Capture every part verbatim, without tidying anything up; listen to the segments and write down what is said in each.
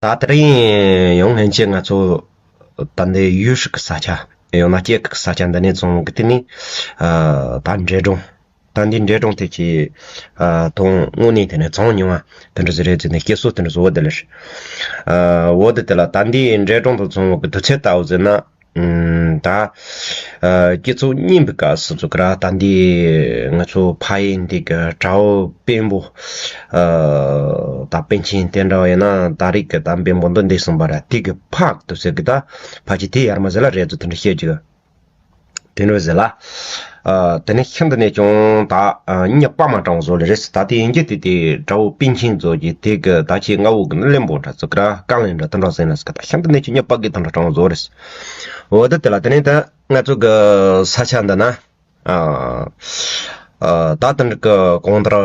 ད་དེ་རིང་ཡང་སྔན་ཆད་ང་ཚོ་ད་འདི་ཡུལ་ཤུལ་གྱི་ས་ཆ། ཡང་ན་སྐྱེ་ཁུག་གི་ས་ཆ་འདི་ནས་བྱུང་གི། དེ་ནི་ཨ་ད་འབྲས་སྒྲོམ། ད་འདི་འབྲས་སྒྲོམ་དེ་ཅིག་ཨ་དོན་དངོས་གནས་དེ་ནས་བྱུང་མྱོང་བ་དེ་འདྲ་ཟིག་རེད་ཟེར་ནས་སྐྱེ་སྲོལ་དེ་འདྲ་ཟིག་ཡོད་དེ་ལས། ཨ་འོ་དེ་དེ་ལ་ད་འདི་འབྲས་སྒྲོམ་དུ་བྱུང་བ་གི་དུས་ཚོད་ལྟ་བུ་ཟེར་ན། ཨུམ། ད་ཨ་སྤྱི་ཚོགས་རྙིང་པའི་སྐབས་སུ་ཚུགས་ཀ་ར། ད་འདི་ང་ཚོ་ཕ་ཡུལ་འདི་གི་གྲྭ་བོ་དཔོན་པོ། ཨ་ད་པཎ་ཆེན་དེ་འདྲ་བ་ཡིན་ན། ད་རིགས་ཀྱི་ད་དཔོན་པོ་འདི་འདས་སོང་བ་ར། དེ་གི་ཕ་གི་དུས་ཚོད་ཀྱི་ད་ཕལ་ཆེར་དེ་ཡར་མར་ཟིག་ལ་རེད་ཟེར། དེ་འདྲ་བཤད་རྒྱུ་དེ་འདྲ་ཟིག་ལ། ཨ་དེ་ནས་ཤིན་ཏུ་ནས་ཀྱང་ད་ཨ་མྱི་དཔའ་མོ་དྲང་བཟོ་ལེ་རེད། ད་དེ་ཡིན་རྒྱུ་དེ་དེ་གྲྭ་བོ་པཎ་ཆེན་ཚོ་གི་དེ་གི་ད་ཁྱེད་ང་བོ་གི་ནི་བློན་པོ་འདྲ་ཚོ་ཀ་ར་བཀའ་བློན་འདྲ་དེ་འདྲ་ཟེར་ན་ཟིག་ད་ཤིན་ཏུ་ནས་ཀྱང་མྱི་དཔའ་གི་དེ་འདྲ་དྲང་བཟོ་རེད། འོ་དེ་དེ་ལ་དེ་ནས་ད་ང་ཚོ་གི་ས་ཆ་འདི་ན། ཨ་ཨ་ད་དེ་འདྲ་གི་གང་ལྟར་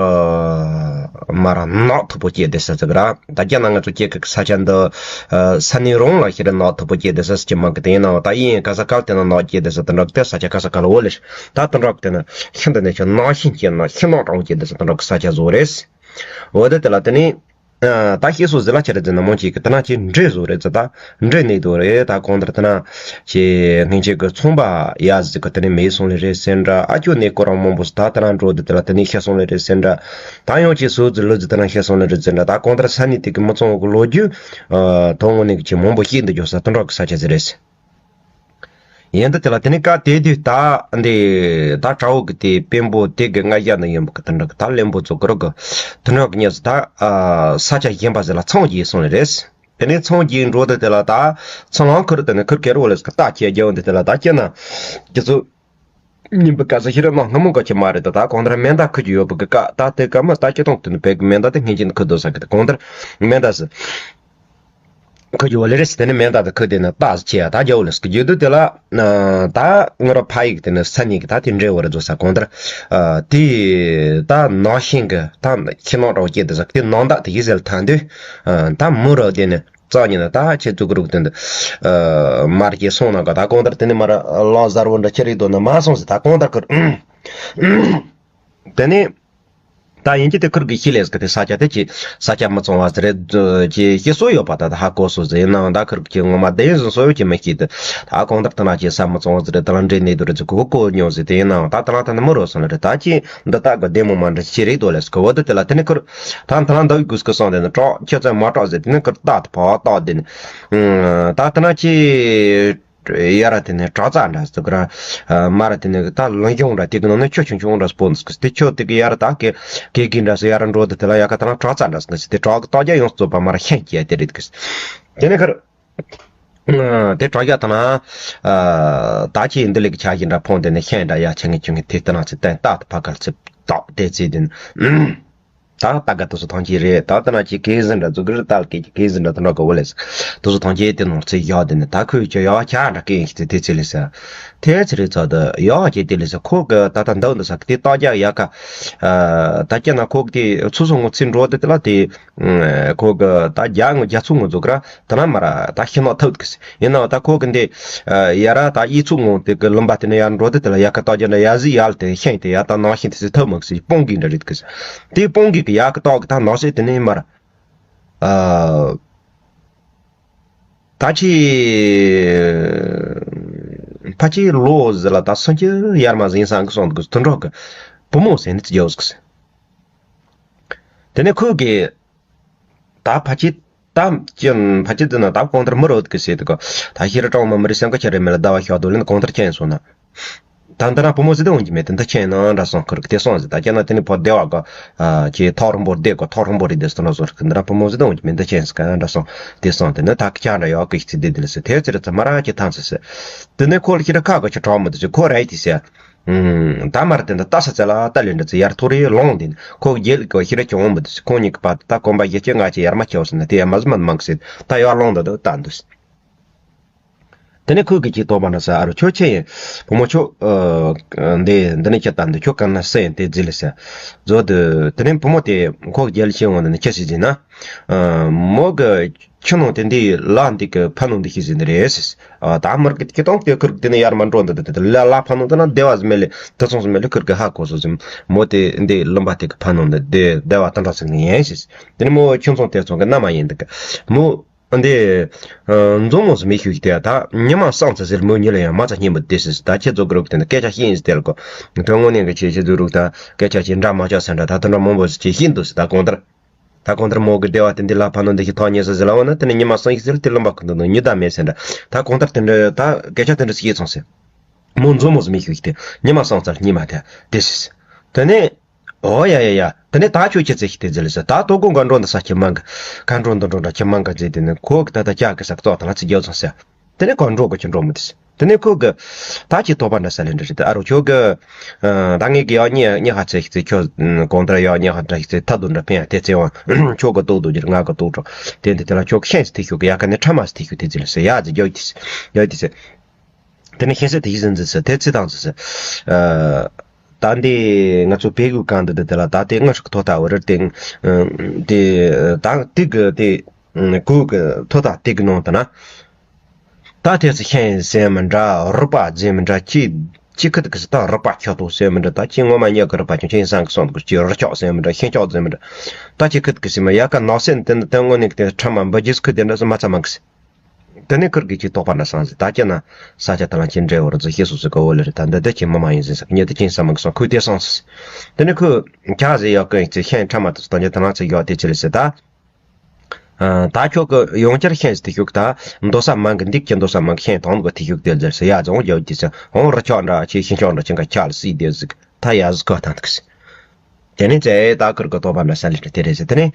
མར་ནག་མཐུག་པོ་སྐྱེས་བསྡད་ས་ཟིག་ར། ད་རྒྱ་ནག་ང་ཚོ་སྐྱེ་གི་ས་ཆ་འདི་ཨ་ས་གནས་རང་ལ་ཤི་ར་ནག་མཐུག་པོ་སྐྱེས་བསྡད་ས་ཟིག་ཅིག་མང་གི། དེ་ཡིན་ནའང་ད་ཡིན་ག་ས་ག་ལ་དེ་ན་ནག་སྐྱེས་བསྡད་ས་དེ་འདྲ་གི་དེ་ས་ཆ་ག་ས་ག་ལ་འོ་ལེ། ད་དེ་འདྲ་གི་དེ་ན་ཤིན་ཏུ་ནས་ཀྱང་ནག་ཤིང་སྐྱེས་ན་ཤིང་ནག་དྲང་བོ་སྐྱེས་བསྡད་ས་དེ་འདྲ་གི་ས་ཆ་བཟོ་རེད། འོ་དེ་དེ་ལ་དེ་ནས། ཨ་ད་སྐྱེ་སྲོལ་ཟིག་ལ་ཆི་རེད་ཟེར་ན། མོ་གཅིག་གི་དེ་ན་ཁྱེད་འབྲས་བཟོ་རེད་ཟེར། ད་འབྲས་ནས་དོ་རེད། ད་གང་ལྟར་དེ་ན་ཁྱེད་སྔན་ཆད་ཀྱི་ཚོང་པ་ཡ་ཟིག་གི་དེ་ནས་མེད་སོང་ལེ་རེད་ཟེར་འདྲ། ཨ་ཅོ་ནས་ཁོ་རང་མང་པོ་ཟིག་ད་དེ་ན་འགྲོ་དེ་དེ་ལ་དེ་ནས་ཤི་སོང་ལེ་རེད་ཟེར་འདྲ། ད་ཡང་ཁྱེད་སོ་ཟིག་ལུ་ཟིག་དེ་ན་ཤི་སོང་ལེ་རེད་ཟེར་འདྲ། ད་གང་ལྟར་ས་གནས་དེ་གི་མི་ཚང་གི་ལོ་རྒྱུས་ཨ་དོན་དངོས་གནས་ཀྱི་ཁྱེད་མང་པོ་ཤེས་འདི་འཇོག་ས་དེ་འདྲ་གི་ས་ཆ་ཟིག་རེད། ཡིན་ད་དེ་ལ་དེ་ནས་ཀ་དེ་དུས་ད་འདི་ད་གྲྭ་བོ་གི་དེ་དཔོན་པོ་དེ་གི་ང་ཡ་ན་ཡིན་པ་གི་དེ་འདྲ་གི་ད་བློན་པོ་ཚོ་གི་རོགས་གི་དེ་འདྲ་གི་ཉེ་ས་ད་ཨ་ས་ཆ་གཞན་པ་ཟིག་ལ་ཚང་རྒྱས་སོང་ནི་རེད། དེ་ནས་ཚང་རྒྱས་འགྲོ་དུས་དེ་ལ་ད་ཚང་ལང་ཁུར་དེ་ནས་ཁུར་ཁེར་བོ་ལས་ཀི་ད་ཁྱེད་རྒྱལ་བོ་འདི་དེ་ལ་ད་ཁྱེད་ན་ཁྱེད་ཚོ་ཉིན་པའི་སྐབས་སུ་ཤི་ར་ནང་སྔ་མོ་ག་ཁྱེད་མ་རེད། ད་ད་གང་ལྟར་མེ་མདའ་ཁུར་གྱི་ཡོད་པ་གི་ཀ་ད་དེ་ཀ་མ་ད་ཁྱེད་དང་དེ་ནས་བོད་གི་མེ་མདའ་དེ་སྔན་ཆད་ནས་ཁུར་སྡོད་ས་གི་དེ་གང་ལྟར་མེ་མདའ་ཟིག་ཁུ་རྒྱུ་བ་ལེ་རེ་སི་དེ་ནི་མེ་མདའ་དེ་ཁུ་དེ་ནི་ཏག་ཟིག་ཆེ་ཡ་ད་རྒྱ་བོ་ལེ་སི་ཁུ་རྒྱུ་དུ་དེ་ལ་ད་ངོ་ར་ཕ་ཡིག་དེ་ནི་ས་ནི་གི་ད་དེ་འདྲེ་བོ་རེ་བཟོ་ས་གང་ལྟར་དེ་ད་ནང་ཤིང་གི་ད་ཁྱི་ནང་ར་བ་སྐྱེ་དེ་ཟ་དེ་ནང་ད་དེ་ཡི་ཟེར་ཐང་དུ་ད་མུ་ར་དེ་ནི་རྩ་ཉིད་ན་ད་ཁྱེད་ཚོ་གི་རུག་དེ་འདི་མར་སྐྱེ་སོང་ན་ག་ད་གང་ལྟར་དེ་ནི་མར་ལོ་གཟར་བོ་འདྲ་ཁྱེར་རིག་དོ་ན་མ་སོང་ཟེར་ད་གང་ལྟར་ཁུར། དེ་ནས་ད་ཡིན་གྱི་དེ་ཁུར་གི་ཤི་ལས་ཀི་དེ་ས་ཆ་དེ་ཅི་ས་ཆ་མི་ཚང་བ་ཟེར་རེད་ཅི་ཤི་སོ་ཡོད་པ་ད་ད་ཧ་གོ་སོ་ཟེར་ཡིན་ནའང་ད་ཁུར་གི་ངོ་མ་བདེན་ཟིན་སོ་ཡོད་ཀྱི་མི་ཤི་དེ་ད་གང་ལྟར་ད་ན་ཅི་ས་མི་ཚང་བ་ཟེར་རེད། ད་ལ་འདྲེ་ནས་དུ་རེད་ཅི་གོ་གོ་ཉོ་ཟེར་དེ་ཡིན་ནའང་ད་ད་ལ་ད་ནི་མི་རོ་སོང་ལ་རེད། ད་ཅི་འདི་ད་གི་བདེ་མོ་མ་འདྲ་ཅི་རེད་དོ་ལས་ཀི་འོ་དེ་དེ་ལ་དེ་ནི་ཁུར་ད་ད་ལ་འདི་གུས་ཀི་སོང་དེ་ནི་གྲོགས་ཁྱོད་ཚོ་མ་གྲོགས་ཟེར་དེ་ནི་ཁུར་ད་ད་ཕོ་ད་དེ་ནི་ད་ད་ན་ཅི། ཡ་ར་དེ་ནས་དྲག་རྩ་འདྲ་ཟེར་གི་ར། མ་ར་དེ་ནས་ད་ལུང་གཞུང་འདྲ་དེ་གི་ནང་ནས་ཆུ་ཆུང་ཆུང་འདྲ་སྤོ་འདུག་གི་དེ་ཆུ་དེ་གི་ཡ་ར་ད་གེ་གེ་གི་འདྲ་ཟེར་ཡ་ར་འགྲོ་དེ་དེ་ལ་ཡ་ག་ད་ན་དྲག་རྩ་འདྲ་ཟེར་གི་དེ་དྲག་གི་ཏོག་རྒྱ་ཡོངས་རྫོགས་པ་མ་ར་ཤན་གྱི་ཡ་དེ་རེད་གི་དེ་ནས་ཁར་དེ་དྲག་རྒྱ་ད་ན་ད་ཁྱེད་འདི་ལེགས་ཆ་ཞིག་འདྲ་ཕོང་དེ་ནས་ཤན་འདྲ་ཡ་ཆེ་ངེ་ཆུང་ངེ་དེ་ལྟ་ན་ཚེ་བརྟན་རྟག་ཏུ་ཕ་གར་ཚེ་བཏགས་དེ་ཚེ་དེ་ནས། ད་ད་ག་དུ་སུ་ཐང་ཆེ་རེད། ད་ད་ན་ཅི་གེ་ཟིན་འདྲ་ཛུ་གིར་ཏལ་གེ་ཅི་གེ་ཟིན་འདྲ་དུ་འགྲོ་གི་བོ་ལེ་སི་དུ་སུ་ཐང་ཆེ་དེ་ནོར་ཚེ་ཡག་དེ་ནི་ད་ཁོས་ཅི་ཡག་ཆ་འདྲ་གེ་ཡིན་ཤི་དེ་དེ་ཚེ་ལེ་སི་དེ་ཚེ་རེ་ཚ་དུ་ཡག་ཅེ་དེ་ལེ་སི་ཁོ་གི་ད་ད་འདི་འདི་ས་དེ་ཏག་རྒྱག་ཡག་ག་ད་ཀྱ་ན་ཁོ་གི་དེ་ཚུ་སུ་ངོ་ཚེ་འགྲོ་དེ་དེ་ལ་དེ་ཁོ་གི་ད་རྒྱ་ངོ་རྒྱ་ཚུ་ངོ་ཛུ་གི་ར། ད་ན་མ་ར་ད་ཤི་ནོ་ཐབས་ཀི་སི་ཡིན་ནའང་ད་ཁོ་གི་འདི་ཡ་ར་ད་ཡིད་ཚུགས་ངོ་དེ་གི་ལུམ་པ་དེ་ནི་ཡར་འགྲོ་དེ་དེ་ལ་ཡ་ཁ་ཏོག་རྒྱ་འདྲ་ཡ་ཟི་ཡལ་དེ་ཤེང་དེ་ཡ་ད་ནང་ཤིང་དེ་སི་ཐབས་མ་ཀི་སི་སྤོང་གི་འདྲ་རེད་ཀི་སི་དེ་སྤོང་གི་གི་ཡ་ཁ་ཏོག་གི་ད་ནང་ཤེང་དེ་ནི་མ་ར་ད་ཅི་ཕ་ཅི་ལོ་ཟི་ལ་ད་སུན་ཅི་ཡར་མ་ཟིན་སང་གི་སོང་གི་དུ་འགྲོ་གི་བུ་མོ་ཟེར་ནི་ཙི་རྒྱ་བོ་ཀི་སི་དེ་ནི་ཁོ་གི་ད་ཕ་ཆེ་ད་ཅི་ཕ་ཆེ་འདི་ན་ད་གང་ལྟར་མི་རོ་གི་ཟེར་དུ་གོ་ད་ཤེས་ར་གྲོང་མ་མི་རི་སེང་ག་ཆ་རེ་མེ་ལ་ཟླ་བ་ཤོག་དུ་ལེན་གང་ལྟར་ཁྱེན་སོང་ན། ད་འདི་ན་བུ་མོ་ཟི་ད་འོང་གི་མེད་དེ་འདི་ཁྱེན་ན་འདྲ་སོང་ཁུར་གི་དེ་སོང་ཟི་ད་ཁྱེན་ན་དེ་ནི་ཕོ་བདེ་བ་གོ་ཀྱི་ཐོག་རིང་པོ་བདེ་གོ་ཐོག་རིང་པོ་རི་དེ་སོང་ན་སོང་ཁུར་འདི་ན་བུ་མོ་ཟི་ད་འོང་གི་མེད་འདི་ཁྱེན་ཟི་ག་འདྲ་སོང་དེ་སོང་དེ་ནི་ད་ཁྱ་འདྲ་ཡོག་གི་ཤི་ཚི་དེ་དེ་ལ་ཟི་དེ་ཚེ་རི་ཚ་མ་ར་ཁྱེ་ཐང་ཟི་ཟི་དེ་ནི་ཁོ་ལ་ཤེས་ར་ཁ་གོ་ཁྱེ་གྲོང་མི་དེ་ཟི་ཁོ་ར་ཡི་དེ་ཟི། ད་མར་དེ་འདི་ལྟ་ས་ཚེ་ལ་ལྟ་ལེ་འདྲ་ཚེ་ཡར་ཐོ་རེ་ལོང་དེ་ཁོ་རྒྱལ་གི་ཤི་ར་ཁྱོང་མི་དུ་ཁོང་གཉིས་ཀྱི་བར་དུ་ད་གོམ་པ་བཞི་བཅུ་ལྔ་བཅུ་ཡར་མ་ཁྱེར་སོང་ན་དེ་ཡར་མ་ཟི་མ་མང་གི་ཟེར་ད་ཡར་ལོང་འདི་དུ་ལྟ་འདུག་དེ་ནས་ཁོས་གི་ཅིག་དོགས་པ་ན་ས་ཨ་རུ་ཁྱོད་ཆེ་ཡིན་བུ་མོ་ཁྱོད་འདི་འདི་ནས་ཁྱེད་ལྟ་འདི་ཁྱོད་གང་ན་སེ་ཡིན་དེ་རྫི་ལེ་ཟེར་བཟོ་དུ་དེ་ནས་བུ་མོ་དེ་ཁོ་རྒྱལ་ཆེ་འོང་ནས་ཁྱེད་སྲིད་ཟིན་ན། མོ་གི་ཁྱི་ནང་དེ་འདི་ལ་འདི་གི་ཕ་ནང་འདི་ཤི་ཟིན་རེད་ཟེར། ད་མར་གི་ཁྱི་སྟོང་དེ་ཁུར་དེ་ནས་ཡར་མ་འགྲོ་འདི་དེ་ལ་ལ་ཕ་ནང་དེ་ན་བདེ་བ་ཟི་མེད་ལེ་དེ་ཚོང་ཟི་མེད་ལེ་ཁུར་གི་ཧ་གོ་སོ་ཟིན་མོ་དེ་འདི་ལུམ་པ་དེ་གི་ཕ་ནང་འདི་བདེ་བ་དེ་འདྲ་ཟིག་ནི་ཡིན་ཟེར། དེ་ནས་མོ་ཁྱི་ཚོང་དེ་ཚོང་གི་མནའ་མ་ཡིན་འདི་གི་མོ། འདི། མཛོ་མོ་ཟིག་མི་ཤུགས་ཀྱི་དེ་ད་ཉི་མ་སང་ཚ་ཟེར་མོ་ཉི་ལ་ཡང་མ་ཚ་སྙིང་པོ་དེ་སི་ད་ཁྱེད་ཚོ་གི་རུག་དེ་ན་སྐད་ཆ་ཤེས་ཡིན་ཟེར་གོ། དོན་དངོས་གནས་ཀྱི་ཆེ་ཆེ་ཚོ་རུག་ད་སྐད་ཆ་ཆེ་འདྲ་མ་ཆགས་ཟེར་འདྲ་ད་དུ་འདྲ་མང་པོ་ཟིག་ཆེ་ཤེས་འདུག་ཟེར་ད་གང་ལྟར། ད་གང་ལྟར་མོ་གི་བདེ་བ་དེ་འདི་ལ་ཕ་ནོ་འདི་ཞིག་ཐོག་ཉེ་ས་ཟེར་ལ་བ་ན་དེ་ནི་ཉི་མ་སང་ཞིག་ཟེར་དེ་ལུམ་པ་ཁུ་འདུག་ནོ་ཉི་ད་མེད་ཟེར་འདྲ་ད་གང་ལྟར་དེ་འདྲ་ད་སྐད་ཆ་དེ་འདྲ་ཟིག་ཡིན་སོང་ཟེར། མོ་མཛོ་མོ་ཟིག་མི་ཤུགས་ཀྱི་དེ་ཉི་མ་སང་ཚར་སྙིང་མ་དེ་དེ་སི་ཟེར། དེ་ནས། ཨོ་ཡ་ཡ་ཡ། དེ་ནས་ད་ཁྱོད་ཁྱེད་ཚེ་ཤི་དེ་ཟེར་ལ་ཟེར། ད་དོ་ཀོ་འགའ་འགྲོ་འདི་ས་ཁྱི་མང་གི། ག་འགྲོ་འདི་འགྲོ་འདྲ་ཁྱི་མང་གི་ཟེར། དེ་ནས་ཁོ་གི་ད་ད་ཀྱག་གི་ས་ཀི་ཙོག་ད་ལ་ཚི་རྒྱབ་ཚང་ཟེར། དེ་ནས་ཁོ་འགྲོ་གི་ཁྱི་འགྲོ་མི་དེ་ཟེར། དེ་ནས་ཁོ་གི། ད་ཁྱི་དོགས་པ་འདྲ་ས་ལེ་འདྲ་རེད། ཨ་རོ་ཁྱོད་གི། ད་ངས་གི་ཡག་ཉེ་ཉེ་ཧ་ཚེ་ཤི་ཚེ་ཁྱོད། གང་ལྟར་ཡག་ཉེ་ཧ་འདྲ་ཤི་ཚེ་ཐ་དུ་འདྲ་ཕན་ཡ་དེ་ཚེ་བང་། ཁྱོད་གི་དོགས་དོགས་རྒྱུར་ང་གི་དོགས་འགྲོ། དེ་འདི་དེ་ལ་ཁྱོད་གི་ཤན་ཟེར་དེ་ཤུགས་གི་ཡག་ག་ནས་ཁྲ་མ་ཟེར་དེ་ཤུགས་དེ་ཟེར་ལ་ཟེར། ཡག་ཟེར་རྒྱབ་དེ་ཟེར། རྒྱབ་དེ་ཟེར། དེ་ནས་ཤེས་ཚད་དེ་བཞིན་འཛིན་ཟེར་དེ་ཚེ་དང་ཟེར་ཟེར། ད་འདི་ང་ཚོ་བལ་ཡུལ་གང་འདི་འདི་དེ་ལ་ད་དེ་ལྔ་ཧྲི་གི་ཐོག་ལྟ་བུ་རེད་དེ། དེ་ད་དེ་གི་དེ་གོས་གི་ཐོག་ལྟ་དེ་གི་ནང་དུ་ན། ད་དེ་ཚེ་ཤན་ཟེར་མི་འདྲ་རུ་པ་ཟེར་མི་འདྲ་ཅི་ཅི་ཁི་དི་གི་ཟེར་ད་རུ་པ་ཁྱོད་ཐོག་ཟེར་མི་འདྲ་ད་ཅི་ངོ་མ་ཉག་གི་རུ་པ་ཁྱོད་ཅི་སང་གི་སོང་གི་ཅི་རུ་ཁྱོག་ཟེར་མི་འདྲ་ཤན་ཁྱོག་ཟེར་མི་འདྲ་ད་ཅི་ཁི་དི་གི་ཟེར་མི་ཡ་ཀ་ནག་སེན་དེ་ནི་དེ་དངོས་གནས་གི་དེ་ཁྲ་མ་འབུ་རྒྱུ་ཁི་དེ་འདྲ་ཟེར་མ་ཚ་མ་གི་ཟེར། དེ་ནས་ཁུར་གི་ཅིག་དོགས་པ་འདྲ་སང་ཟིག་ད་ཅི་ན་ས་ཆ་དེ་ལ་ཅི་འདྲེ་བོར་ཟིག་ཤེས་སོ་ཟིག་གི་འོ་ལེ་རེད། ད་འདི་འདི་ཅི་མི་མ་ཡིན་ཟིག་ཟིག་ཉེ་དུ་ཅིན་ས་མ་གི་སོང་ཁུ་དེ་སང་ཟིག་དེ་ནས་ཁུ་ཁྱ་ཟིག་ཡག་གི་ཅི་ཤན་ཁྲ་མ་དུ་སྟོན་རྒྱུ་དེ་ལ་ཅི་ཡག་དེ་ཅི་ལེ་ཟིག་ད། ད་ཁྱོད་གི་ཡོང་ཅར་ཤན་ཟིག་དེ་ཤུག་ད་འདོ་ས་མང་གི་འདི་ཅི་འདོ་ས་མང་གི་ཤན་ཐང་གི་དེ་ཤུག་དེ་ཟེར་ཟིག་ཡ་ཟིག་འོང་རྒྱུ་དེ་ཟིག་འོང་རུ་ཆོག་འདྲ་ཅི་ཤིན་ཆོག་འདྲ་ཅི་འགའ་ཁྱ་ལ་སི་དེ་ཟིག་ད་ཡ་ཟིག་གི་ཐང་དུ་གི་ཟིག་དེ་ནས་ཙེ་ད་ཁུར་གི་དོགས་པ་འདྲ་ས་ལེ་དེ་རེད་ཟེར། དེ་ནས་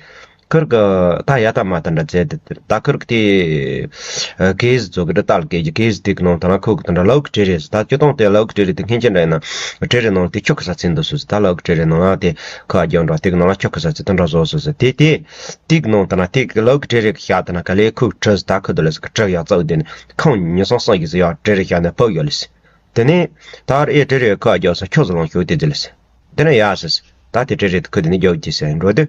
ཁུར་གི་ད་ཡ་ད་མ་ད་འདྲ་ཙེ་དེ་ད་ཁུར་གི་དེ་གེ་ཟི་ཚོ་གི་འདྲ་ཏལ་གེ་ཇི་གེ་ཟི་དེ་གི་ནང་ད་ན་ཁུ་གི་ད་འདྲ་ལོག་གི་ཏྲེ་རེ་ཟེར། ད་ཅི་ཏོང་དེ་ལོག་གི་ཏྲེ་རེ་དེ་སྔན་ཆད་འདྲ་ཡིན་ན་ཏྲེ་རེ་ནང་དེ་ཁྱོ་གི་ས་ཚིན་འདུག་སུ་ཟེར། ད་ལོག་གི་ཏྲེ་རེ་ནང་ལ་དེ་ཁུ་ཨ་རྒྱང་འདྲ་དེ་གི་ནང་ལ་ཁྱོ་གི་ས་ཚིན་དེ་འདྲ་བཟོ་སུ་ཟེར། དེ་དེ་དེ་གི་ནང་ད་ན་དེ་གི་ལོག་གི་ཏྲེ་རེ་གི་ཤ་ད་ན་ག་ལེ་ཁུ་གི་ཁྲི་ཟེར། ད་ཁུ་དུ་ལ་ཟེར་གི་ཁྲི་ཡ་ཙག་དེ་ནི་ཁང་ཉི་སང་སང་གི་ཟེར་ཡ་ཏྲེ་རེ་ཤ་ནས་ཕབ་ཡོད་ལེ་ཟེར། དེ་ནས་ད་ཨེ་ཏྲེ་རེ་ཁུ་ཨ་རྒྱང་ས་ཁྱོ་ཟེར་ལོང་ཤོད་དེ་ཟེར་ལེ་ཟེར། དེ་ནས་ཡ་ཟེར། ད་དེ་ཏྲེ་རེ་ཁུ་དེ་ནས་རྒྱབ་ཀྱི་ཟེར་འགྲོ་དུས།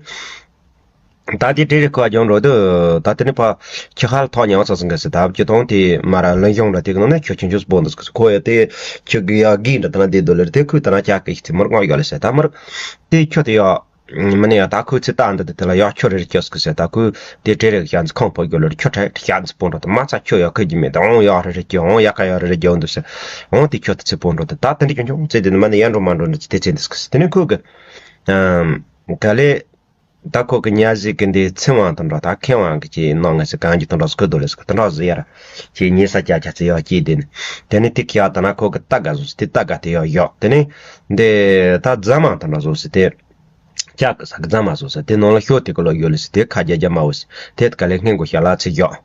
ད་དེ་ཏྲེ་རེ་ཁུ་ཨ་རྒྱང་འགྲོ་དུས་ད་དེ་ནས་ཕ་ཁྱི་ཧལ་ཐོག་ཉང་ཚ་ཚང་གི་ཟེར། ད་ཀྱི་དོང་དེ་མ་ར་ལུན་གཞུང་འདྲ་དེ་གི་ནང་ནས་ཁྱོད་ཆུང་ཆུང་སུ་པོ་འདུག་ཟེར། ཁོ་ཡ་དེ་ཁྱི་གི་ཡ་གི་འདྲ་དེ་ན་དེ་དོ་ལེར་དེ་ཁུ་དེ་ན་ཅག་གི་ཤི་ཚི་མར་ངོ་ཡོད་ལེ་ཟེར། ད་མར་དེ་ཁྱོད་དེ་ཡ་མི་ནི་ཡ་ད་ཁུ་ཚི་ད་འདི་དེ་དེ་ལ་ཡ་ཁྱོད་རེ་རེ་སྐྱོ་སྐུ་ཟེར། ད་ཁུ་དེ་ཏྲེ་རེ་གི་ཤ་ཚི་ཁང་ཕོ་གི་ལེར་ཁྱོད་ཏྲེ་ཤ་ཚི་པོ་འགྲོ་དུ་མ་ཚ་ཁྱོད་ཡ་ཁུ་གི་མེད་དུ་འོང་ཡ་རེ་རེ་སྐྱོ་འོང་ཡ་ཀ་ཡ་རེ་རེ་སྐྱོ་འདུག་ཟེར། འོང་དེ་ཁྱོད་དེ་ཚི་པོ་འགྲོ་དུ་ད་དེ་འདྲ་ཆུང་ཆུང་ཚེ་དེ་ནི་མ་ནི་ཡ་འགྲོ་མ་འགྲོ་འདྲ་ཚི་དེ་ཚེ་འདུག་སྐུ་ཟེར། དེ་ནི་ཁུ་གི། ག་ལེ། ད་ཁོ་གི་ཉ་ཟིག་གི་འདི་ཚེ་དབང་དང་འདྲ་ད་མཁས་དབང་གི་ཅི་ནང་ངས་སི་གང་གི་དང་འདྲ་སྐུ་དོ་ལེ་སྐུ་དང་འདྲ་ཟི་ཡར་ཅི་ཉེ་ས་ཅག་ཅག་ཚེ་ཡོད་ཅི་དེ་ནི་དེ་ནི་དེ་ཁྱ་ད་ན་ཁོ་གི་ཏ་ག་བཟོ་སི་དེ་ཏ་ག་དེ་ཡོད་ཡོད་དེ་ནི་འདི་ད་རྫ་མ་དང་འདྲ་བཟོ་སི་དེ་ཅག་གི་ས་གི་རྫ་མ་བཟོ་སི་དེ་ནང་ལ་ཤོ་དེ་གི་ལོ་ཡོད་ལེ་སི་དེ་ཁ་རྒྱ་རྒྱ་མ་བོ་སི་དེ་ག་ལེ་སྔན་གོ་ཤ་ལ་ཚེ་ཡོད་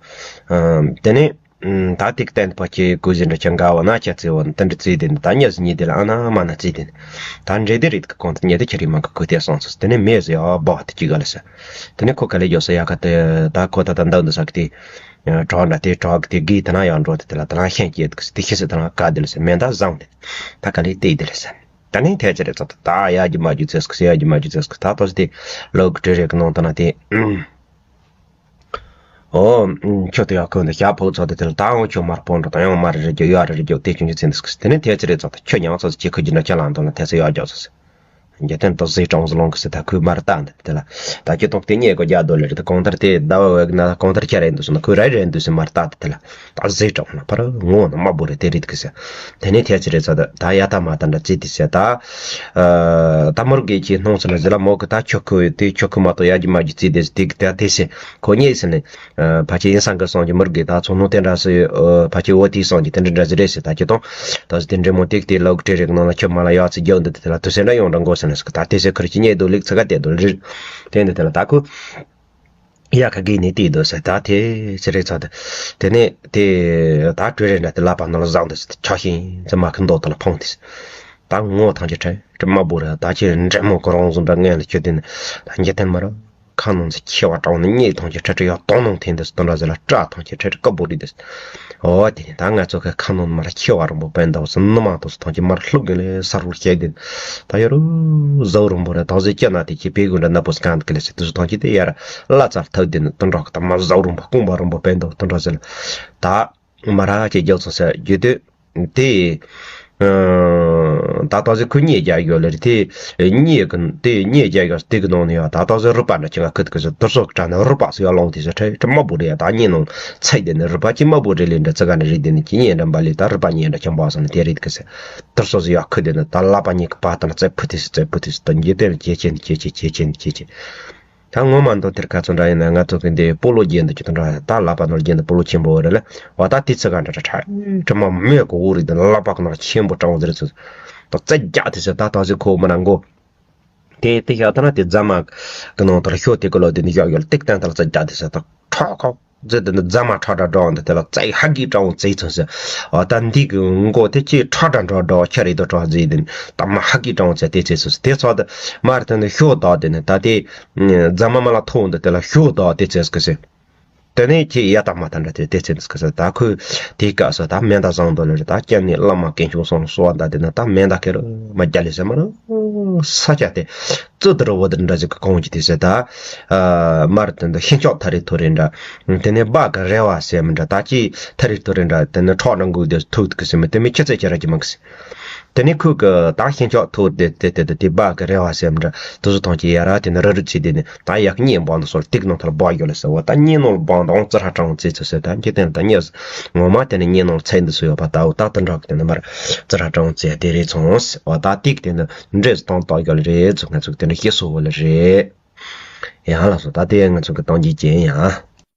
དེ་ནི། ད་ཏིག་ཏན་ཕ་ཁྱེད་ཀུ་ཟིན་འདྲ་ཆ་འགའ་བ་ན་ཁྱ་ཚེ་བ་ན་ཏན་ཏི་ཙི་དེ་ནི་ད་ཉ་ཟི་ཉི་དེ་ལ་ཨ་ན་མ་ན་ཙི་དེ་ནི་ད་འདྲེ་དེ་རིད་ཀི་གོང་དུ་ཉེ་དེ་ཁྱེད་རིག་མ་གི་ཀུ་ཏེ་སོང་སོ་དེ་ནི་མེ་ཟི་ཡ་བ་དེ་ཅི་ག་ལ་ས་དེ་ནི་ཁོ་ག་ལེ་ཡོ་ས་ཡ་ག་དེ་ད་ཁོ་ད་ད་འདའ་འདི་ས་གི་དེ་གྲོགས་འདྲ་དེ་གྲོགས་གི་དེ་གི་ད་ན་ཡང་འགྲོ་དེ་དེ་ལ་ད་ན་ཤན་སྐྱེད་གི་དེ་ཤི་སི་ད་ན་ག་དེ་ལ་ས་མེ་ད་བཟང་དེ་ད་ག་ལེ་དེ་དེ་ལ་ས་ད་ནི་ཐལ་ཆེ་རེ་ཙ་ད་ད་ཡ་གི་མ་གི་ཚེ་སྐུ་ས་ཡ་གི་མ་གི་ཚེ་སྐུ་ད་ཏོ་སི་དེ་ལོ་གི་དྲི་རེ་གི་ནང་ད་ན་དེ། ཨོ། ཁྱོད་དེ་ཡག་ཁོ་འདི་ཞག་ཕོག་ཚོ་དེ་དེ་ལ་ད་འོང་ཁྱོད་མར་སྤོན་འགྲོ་ད་ཡང་མར་རེ་རྒྱུ་ཡ་རེ་རེ་རྒྱུ་དེ་ཁྱོད་ཀྱི་ཚེ་འདི་སྐུ་དེ་ནས་ཐེ་ཚེ་རེ་ཚོ་ད་ཁྱོད་ཉང་ཚོ་ཅི་ཁུ་རྒྱུ་འདྲ་ཁྱ་ལང་དོ་ལ་ཐེ་ཚེ་ཡག་རྒྱག་ཚོ་ཟེར། འཇེ་ཐེན་ཏོ་ཟེ་གྲོང་ཟེ་ལོང་གི་སེ་ད་ཁུ་མར་ལྟ་འདི་དེ་ལ་ད་ཁྱོད་ཏོང་དེ་ཉེ་གོ་རྒྱ་དོ་ལེ་རེ་ད་གོང་ལྟར་དེ་ཟླ་བ་བས་ན་གོང་ལྟར་ཁྱ་རེ་འདུག་སོང་ན་ཁུ་ར་རེ་འདུག་སེ་མར་ལྟ་དེ་དེ་ལ་ད་ཟེ་གྲོང་ན་ཕར་ངོ་ན་མ་བུ་རེ་དེ་རེད་གི་སེ། དེ་ནས་ཐེ་ཚེ་རེ་ཚོ་ད་ད་ཡ་ད་མ་ད་འདྲ་ཙི་དེ་སེ་ད། ཨ་ད་མུར་གེ་ཁྱི་སྣང་ཚུལ་ལ་ཟེར་ལ་མོ་གི་ད་ཁྱོད་ཁུ་དེ་ཁྱོད་ཁུ་མ་གཏོགས་ཡ་གི་མ་གི་ཙི་དེ་དེ་གི་ད་དེ་སེ་ཁོ་ཉེ་ཟེར་ནས། ཕ་ཆེ་ཡིན་སང་གི་སང་གི་མུར་གེ་ད་ཚོ་ནོ་དེ་འདྲ་སེ་ཕ་ཆེ་འོ་དེ་སང་གི་དེ་འདྲ་འདྲ་ཟེར་རེད་སེ་ད་ཁྱི་དང་། ད་ཟེར་དེ་འདྲ་མོ་དེ་གི་དེ་ལོག་ཁྲེ་རེ་གི་ནང་ལ་ཁྱོད་མ་ལ་ཡ་ཙི་རྒྱག་འདི་དེ་ལ་དུ་སེ་འདྲ་ཡོང་འདྲ་མགོ་སེ་ནས་སེ་ད་དེ་སེ་ཁུར་ཁྱི་ཉེ་དུ་ལིག་ཚ་ག་དེ་དུ་ལིར། དེ་འདི་དེ་ལ་ད་ཁུ། ཡ་ཁ་གི་ནི་དེ་དུ་སེ་ད་དེ་སེ་རེ་ཚ་དེ། དེ་ནས་དེ་ད་ཁྲེ་རེ་འདྲ་དེ་ལ་པ་ནང་ལ་བཟང་དུ་སེ་ཆ་ཤིང་ཙི་མ་ཁི་མདོག་དེ་ལ་ཕོངས་དེ་སེ། ད་ངོ་ཐང་ཆེ་ཁྲེ་ཁྲེ་མ་བོ་ར་ད་ཁྱེད་འདྲེ་མོ་ཁོ་རང་བཟོ་འདྲ་ངན་ལ་ཁྱོད་དེ་ནི་ད་འཇིག་རྟེན་མ་ར་ཁ་ནང་ཚེ་ཁྱེད་བ་དྲང་ནི་གཉིད་ཐང་ཆེ་ཁྲེ་ཁྲེ་ཡ་དོང་ནང་འཐེན་དེ་སྟོན་ར་ཟེར་ལ་སྐྲ་ཐང་ཆེ་ཁྲེ་ཁྲེ་ཀ་བོ་རི་དེ་སེ། འོ་དེ་ནི་ད་ང་ཚོ་གི་ཁ་ནང་མ་ར་ཁྱེད་བ་རང་བོ་པན་ད་བ་སེ་ནི་མ་དོ་སེ་ཐང་ཆེ་མ་ར་ལྷུག་གི་ལེ་ས་རུ་ཤེ་དེ་ད་ཡ་རུ་ཟ་རུ་བོ་ར་ད་ཟེ་ཁྱེད་ན་དེ་ཁྱེད་པེ་གུ་འདྲ་ན་པོ་སེ་གང་དེ་གི་ལེ་སེ་དུ་སེ་ཐང་ཆེ་དེ་ཡ་ར་ལ་ཚར་ཐག་དེ་ནི་དོན་གྲོགས་གི་ད་མ་ཟ་རུ་བོ་ཀུང་བ་རང་བོ་པན་ད་བ་དོན་གྲོགས་ཟེར་ལ་ད། མ་ར་ཅེ་རྒྱག་ཚོ་ཟེར་རྒྱུ་དུས། དེ། ད་ལྟ་ཟེར་ཁོས་གཉིད་རྒྱག་ཡོད་ལེ་རེད་དེ། གཉིད་གི་དེ་གཉིད་རྒྱག་ཡོད་དེ་གི་ནང་ནས་ཡང་ད་ལྟ་ཟེར་རུས་པ་འདྲ་ཅིག་ང་ཁུ་དེ་གི་ཟེར་དུར་སོགས་ཀྱི་དྲ་ནས་རུས་པ་སུ་ཡང་ལོང་དེ་ཟེར་ཁྲེ་ཁྲེ་དམར་པོ་རེད་ཡ། ད་གཉིད་ནང་ཚད་དེ་ནི་རུས་པ་ཅི་དམར་པོ་རེད་ལེ་འདྲ་ཙི་ག་ནི་རེད། དེ་ནི་ཁྱི་གཉིད་འདྲ་འབའ་ལེ་ད་རུས་པ་གཉིད་འདྲ་ཁྱམ་པ་སོང་ནི་དེ་རེད་གི་ཟེར། དུར་སོགས་སུ་ཡང་ཁུ་དེ་ནི་ད་ལག་པ་གཉིས་ཀྱི་བར་དང་རྩེ་ཕུ་དེ་ཟེར་རྩེ་ཕུ་དེ་ཟེར་ད་འཇིག་རྟེན་ལ་ཁྱེད་ཁྱེད་ནི་ཁྱེད་ཁྱེད་ཁྱེད་ཁྱེད་ནི་ཁྱེད་ཁྱེད། ད་ངོ་མ་མདོ་དེར་ག་ཚོད་འདྲ་ཡིན་ན་ང་ཚོ་གི་འདི་སྤོ་ལོ་རྒྱན་དུ་ཅི་དང་འདྲ་ད་ལག་པ་ནང་རྒྱན་དུ་སྤོ་ལོ་ཆེན་པོ་རེད་ལ། འོ་ད་དེ་ཚེ་ག་འདྲ་འདྲ་ཁྲ་ཁྲི་མ་མོས་གི་འོ་རིགས་དེ་ལག་པ་གི་ནང་ཆེན་པོ་སྤྲང་བོ་ཟེར་ཚོད། ད་རྩེ་རྒྱག་དེ་ཟེར་ད་ད་ཟེར་ཁོ་མི་ན་མགོ། དེ་དེ་ཤ་ད་ན་དེ་རྫ་མ་གི་ནང་དུ་ལ་ཤོ་དེ་གི་ལོ་དེ་ནི་ཡག་ཡོད་ལ་ཏིག་ཏན་ད་ལ་རྩེ་རྒྱག་དེ་ཟེར་ད་ཁྲོག་ཁྲོག་ཟེར་དེ་ནི་རྫ་མ་ཁྲག་འདྲ་འགྲོ་འདི་དེ་ལ་རྩེ་ཧ་གི་སྤྲང་བོ་རྩེ་ཚོད་ཟེར། འོ་ད་འདི་གི་མགོ་དེ་ཅི་ཁྲག་འདྲ་འགྲོ་འགྲོ་ཁྱེར་རེ་དོ་གྲོགས་ཟེར་དེ་ནི་ད་མ་ཧ་གི་སྤྲང་བོ་རྩེ་དེ་རྩེ་ཚོད་ཟེར་དེ་ཚོ་དེ་མ་རེད་དེ་ནི་ཤོ་ད་དེ་ནི་ད་དེ། རྫ་མ་མ་ལ་ཐོག་འདི་དེ་ལ་ཤོ་དག་དེ་ཚེ་སྐུ་སེ། དེ་ནས་ཁྱེད་ཡ་དག་མ་ཐ་འདྲ་དེ་དེ་ཚེ་སྐུ་སེ་ད་ཁོས་དེའི་སྐབས་སུ་ད་མེ་མདའ་བཟང་དོ་ལེ་རེད། ད་སྐྱབས་གནས་བླ་མ་རྒན་ཆུང་སོང་གསོལ་བ་འདའ་དེ་ན་ད་མེ་མདའ་ཁེ་རུ་མ་རྒྱ་ལེ་སེ་མ་རུ་ས་ཆ་དེ་ཙི་དུ་རུ་བོ་དུ་འདྲ་ཟིག་གི་གོང་གི་དེ་སེ་ད་མར་དེ་འདི་ཤིན་ལྕོག་ཐ་རི་ཐོ་རི་འདྲ། དེ་ནས་སྦ་གི་རེ་བ་སེ་མི་འདྲ་ད་ཅི་ཐ་རི་ཐོ་རི་འདྲ་དེ་ནས་ཁྲག་འདྲ་འགུག་དེ་ཐུག་གི་སེ་མི་དེ་མི་ཁྱི་ཚེ་ཁྱི་ར་གི་མ་གི་སེ། དེ་ནས་ཁོས་གི་ད་ཤིན་ལྕོག་ཐུག་དེ་དེ་དེ་དེ་དེ་སྦ་གི་རེ་བ་སེམས་འདྲ་དུ་སུ་ཐང་གི་ཡ་ར་དེ་ནི་རི་རི་ཚི་དེ་ནི་ད་ཡག་གཉེན་འབངས་འདི་སོར་ཏིག་ནང་ཐར་སྦ་ཡོད་ལ་ཟེར་བ་ད་གཉེན་ནང་ལ་འབངས་འདི་འོང་ཙི་ར་ཀྲང་ཙི་ཚོ་ཟེར་ད་འཇིག་རྟེན་ད་གཉེན་ངོ་མ་དེ་ནི་གཉེན་ནང་ཚེ་འདི་སུ་ཡོད་པ་ད་འོ་ད་དུ་འདྲ་གི་དེ་ནི་མར་ཙི་ར་ཀྲང་ཙི་དེ་རེད་ཚོང་ཟེར་བ་ད་ཏིག་དེ་ནི་འདྲེས་སྟོང་ཏོག་ཡོད་ལ་རེད་ཚོ་ང་ཚོ་དེ་འདྲ་ཤེས་སོ་བོ་ལ་རེད། ཡང་ལ་སོ་ད་དེ་ང་ཚོ་གི་གཏོང་རྒྱུ་ཅན་ཡང་།